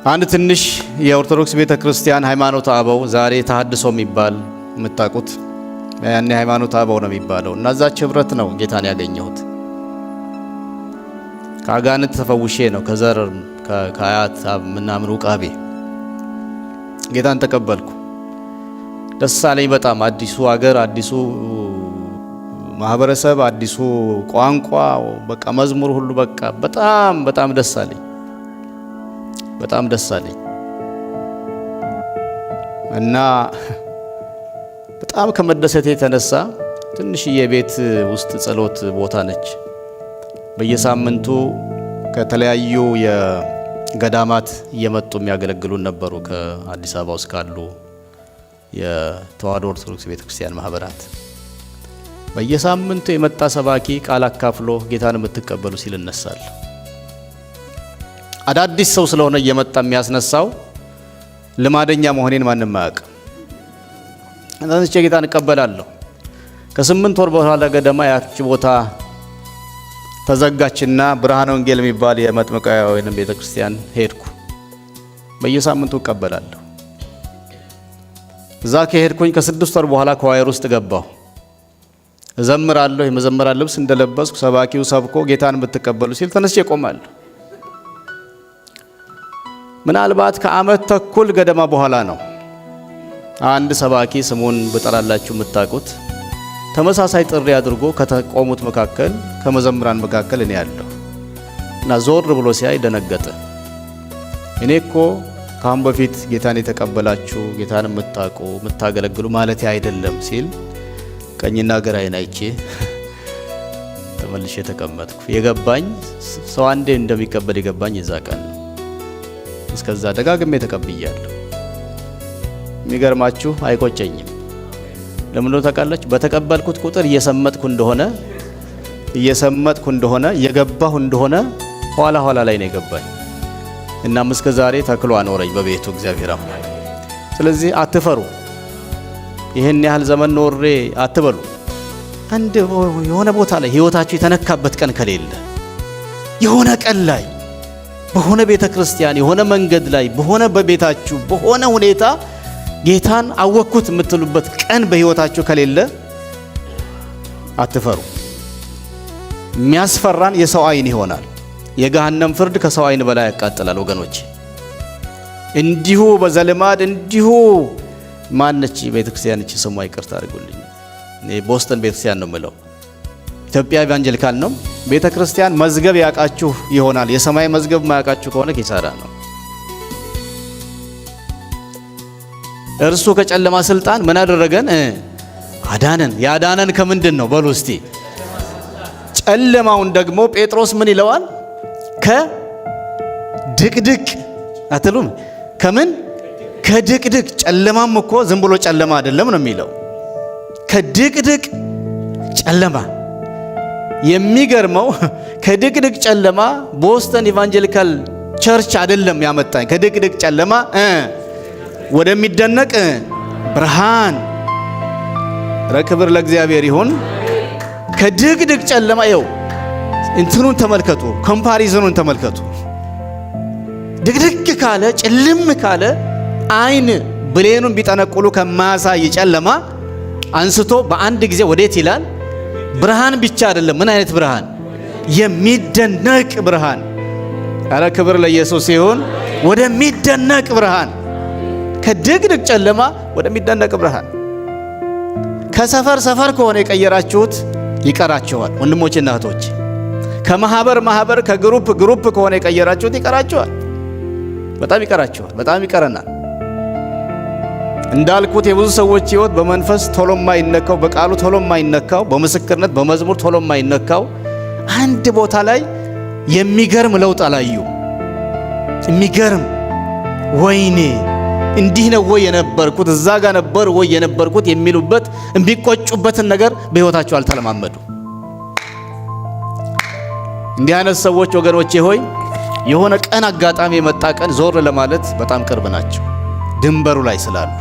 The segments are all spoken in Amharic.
አንድ ትንሽ የኦርቶዶክስ ቤተ ክርስቲያን ሃይማኖተ አበው፣ ዛሬ ተሐድሶ የሚባል የምታውቁት፣ ያኔ ሃይማኖተ አበው ነው የሚባለው፣ እና እዛች ህብረት ነው ጌታን ያገኘሁት። ከአጋንንት ተፈውሼ ነው፣ ከዘር ከአያት ምናምን ውቃቤ ጌታን ተቀበልኩ። ደስ አለኝ በጣም። አዲሱ አገር፣ አዲሱ ማህበረሰብ፣ አዲሱ ቋንቋ፣ በቃ መዝሙር ሁሉ በቃ በጣም በጣም ደስ አለኝ። በጣም ደስ አለኝ እና በጣም ከመደሰቴ የተነሳ ትንሽዬ ቤት ውስጥ ጸሎት ቦታ ነች። በየሳምንቱ ከተለያዩ የገዳማት እየመጡ የሚያገለግሉን ነበሩ። ከአዲስ አበባ ውስጥ ካሉ የተዋሕዶ ኦርቶዶክስ ቤተክርስቲያን ማህበራት በየሳምንቱ የመጣ ሰባኪ ቃል አካፍሎ ጌታን የምትቀበሉ ሲል እነሳለሁ። አዳዲስ ሰው ስለሆነ እየመጣ የሚያስነሳው ልማደኛ መሆኔን ማንም አያውቅም። ተነስቼ ጌታን እቀበላለሁ። ከ8 ወር በኋላ ገደማ ያቺ ቦታ ተዘጋችና ብርሃነ ወንጌል የሚባል የመጥምቃውያን ቤተ ክርስቲያን ሄድኩ። በየሳምንቱ እቀበላለሁ። እዛ ከሄድኩኝ ከ6 ወር በኋላ choir ውስጥ ገባሁ። እዘምራለሁ። የመዘመራን ልብስ እንደለበስኩ ሰባኪው ሰብኮ ጌታን የምትቀበሉ ሲል ተነስቼ እቆማለሁ። ምናልባት ከዓመት ተኩል ገደማ በኋላ ነው አንድ ሰባኪ፣ ስሙን ብጠራላችሁ የምታውቁት፣ ተመሳሳይ ጥሪ አድርጎ ከተቆሙት መካከል፣ ከመዘምራን መካከል እኔ ያለሁ እና ዞር ብሎ ሲያይ ደነገጠ። እኔ እኮ ከአሁን በፊት ጌታን የተቀበላችሁ፣ ጌታን የምታውቁ፣ የምታገለግሉ ማለት አይደለም ሲል ቀኝና ግራዬን አይቼ ተመልሼ ተቀመጥኩ። የገባኝ ሰው አንዴ እንደሚቀበል የገባኝ የዛ ቀን ነው። እስከዛ ደጋግሜ ተቀብያለሁ። የሚገርማችሁ አይቆጨኝም። ለምን ነው ታውቃላችሁ? በተቀበልኩት ቁጥር እየሰመጥኩ እንደሆነ፣ እየሰመጥኩ እንደሆነ፣ እየገባሁ እንደሆነ ኋላ ኋላ ላይ ነው የገባኝ። እናም እስከ ዛሬ ተክሎ አኖረኝ በቤቱ እግዚአብሔር አምላክ። ስለዚህ አትፈሩ። ይህን ያህል ዘመን ኖሬ አትበሉ። አንድ የሆነ ቦታ ላይ ህይወታችሁ የተነካበት ቀን ከሌለ፣ የሆነ ቀን ላይ በሆነ ቤተ ክርስቲያን፣ የሆነ መንገድ ላይ፣ በሆነ በቤታችሁ በሆነ ሁኔታ ጌታን አወቅኩት የምትሉበት ቀን በህይወታችሁ ከሌለ አትፈሩ። የሚያስፈራን የሰው አይን ይሆናል። የገሃነም ፍርድ ከሰው አይን በላይ ያቃጥላል ወገኖች። እንዲሁ በዘልማድ እንዲሁ ማነች ቤተክርስቲያን እቺ? ስሟ ይቅርታ አድርጉልኝ። እኔ ቦስተን ቤተክርስቲያን ነው የምለው። ኢትዮጵያ Evangelical ነው። ቤተ ክርስቲያን መዝገብ ያውቃችሁ ይሆናል። የሰማይ መዝገብ ማያውቃችሁ ከሆነ ኪሳራ ነው። እርሱ ከጨለማ ስልጣን ምን አደረገን? አዳነን። ያዳነን ከምንድን ነው? በሉ እስቲ። ጨለማውን ደግሞ ጴጥሮስ ምን ይለዋል? ከድቅድቅ አትሉም? ከምን? ከድቅድቅ ጨለማም እኮ ዝም ብሎ ጨለማ አይደለም ነው የሚለው። ከድቅድቅ ጨለማ። የሚገርመው ከድቅድቅ ጨለማ Boston Evangelical Church አይደለም ያመጣኝ። ከድቅድቅ ጨለማ ወደሚደነቅ ብርሃን። ክብር ለእግዚአብሔር ይሁን። ከድቅድቅ ጨለማ ይኸው እንትኑን ተመልከቱ፣ comparison ኑን ተመልከቱ። ድቅድቅ ካለ፣ ጭልም ካለ፣ አይን ብሌኑን ቢጠነቁሉ ከማያሳይ ጨለማ አንስቶ በአንድ ጊዜ ወዴት ይላል? ብርሃን ብቻ አይደለም። ምን አይነት ብርሃን? የሚደነቅ ብርሃን። አረ ክብር ለኢየሱስ ይሁን። ወደሚደነቅ ብርሃን፣ ከድቅድቅ ጨለማ ወደሚደነቅ ብርሃን። ከሰፈር ሰፈር ከሆነ የቀየራችሁት ይቀራችኋል፣ ወንድሞችና እህቶች። ከማህበር ማህበር፣ ከ group group ከሆነ የቀየራችሁት ይቀራችኋል። በጣም ይቀራችኋል። በጣም ይቀረናል። እንዳልኩት የብዙ ሰዎች ህይወት በመንፈስ ቶሎ የማይነካው፣ በቃሉ ቶሎ የማይነካው፣ በምስክርነት በመዝሙር ቶሎ የማይነካው አንድ ቦታ ላይ የሚገርም ለውጥ አላዩ። የሚገርም ወይኔ እንዲህ ነው ወይ የነበርኩት፣ እዛ ጋር ነበር ወይ የነበርኩት የሚሉበት፣ የሚቆጩበትን ነገር በህይወታቸው አልተለማመዱ። እንዲህ አይነት ሰዎች ወገኖቼ ሆይ የሆነ ቀን አጋጣሚ የመጣ ቀን ዞር ለማለት በጣም ቅርብ ናቸው፣ ድንበሩ ላይ ስላሉ።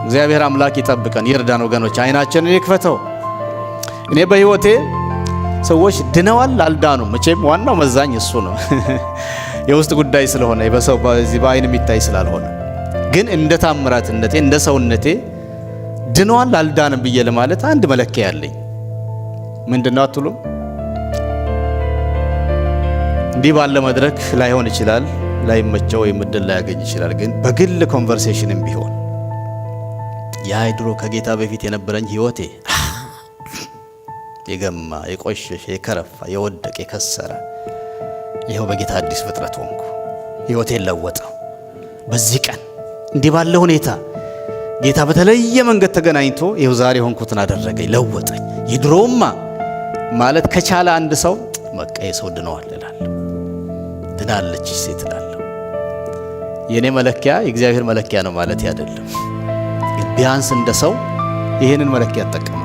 እግዚአብሔር አምላክ ይጠብቀን፣ ይርዳን። ወገኖች አይናችንን ይክፈተው። እኔ በህይወቴ ሰዎች ድነዋል አልዳኑም፣ መቼም ዋናው መዛኝ እሱ ነው፣ የውስጥ ጉዳይ ስለሆነ በሰው በዚህ በአይን የሚታይ ስላልሆነ። ግን እንደ ታምራትነቴ እንደ ሰውነቴ ድነዋል አልዳንም ብዬ ለማለት አንድ መለኪያ ያለኝ ምንድነው አትሉም? እንዲህ ባለ መድረክ ላይሆን ይችላል፣ ላይመቸው ወይም እድል ላያገኝ ይችላል። ግን በግል conversation ም ቢሆን ያ ድሮ ከጌታ በፊት የነበረኝ ህይወቴ የገማ፣ የቆሸሸ፣ የከረፋ፣ የወደቀ፣ የከሰረ፣ ይኸው በጌታ አዲስ ፍጥረት ሆንኩ። ህይወቴን ለወጠው። በዚህ ቀን እንዲህ ባለ ሁኔታ ጌታ በተለየ መንገድ ተገናኝቶ ይኸው ዛሬ ሆንኩትን አደረገኝ፣ ለወጠኝ። የድሮማ ማለት ከቻለ አንድ ሰው በቃ የሰው ድነዋል እላለሁ፣ ድናለች ሴት እላለሁ። የእኔ መለኪያ የእግዚአብሔር መለኪያ ነው ማለት አይደለም። ቢያንስ እንደ ሰው ይህንን መለኪያ እጠቀማለሁ።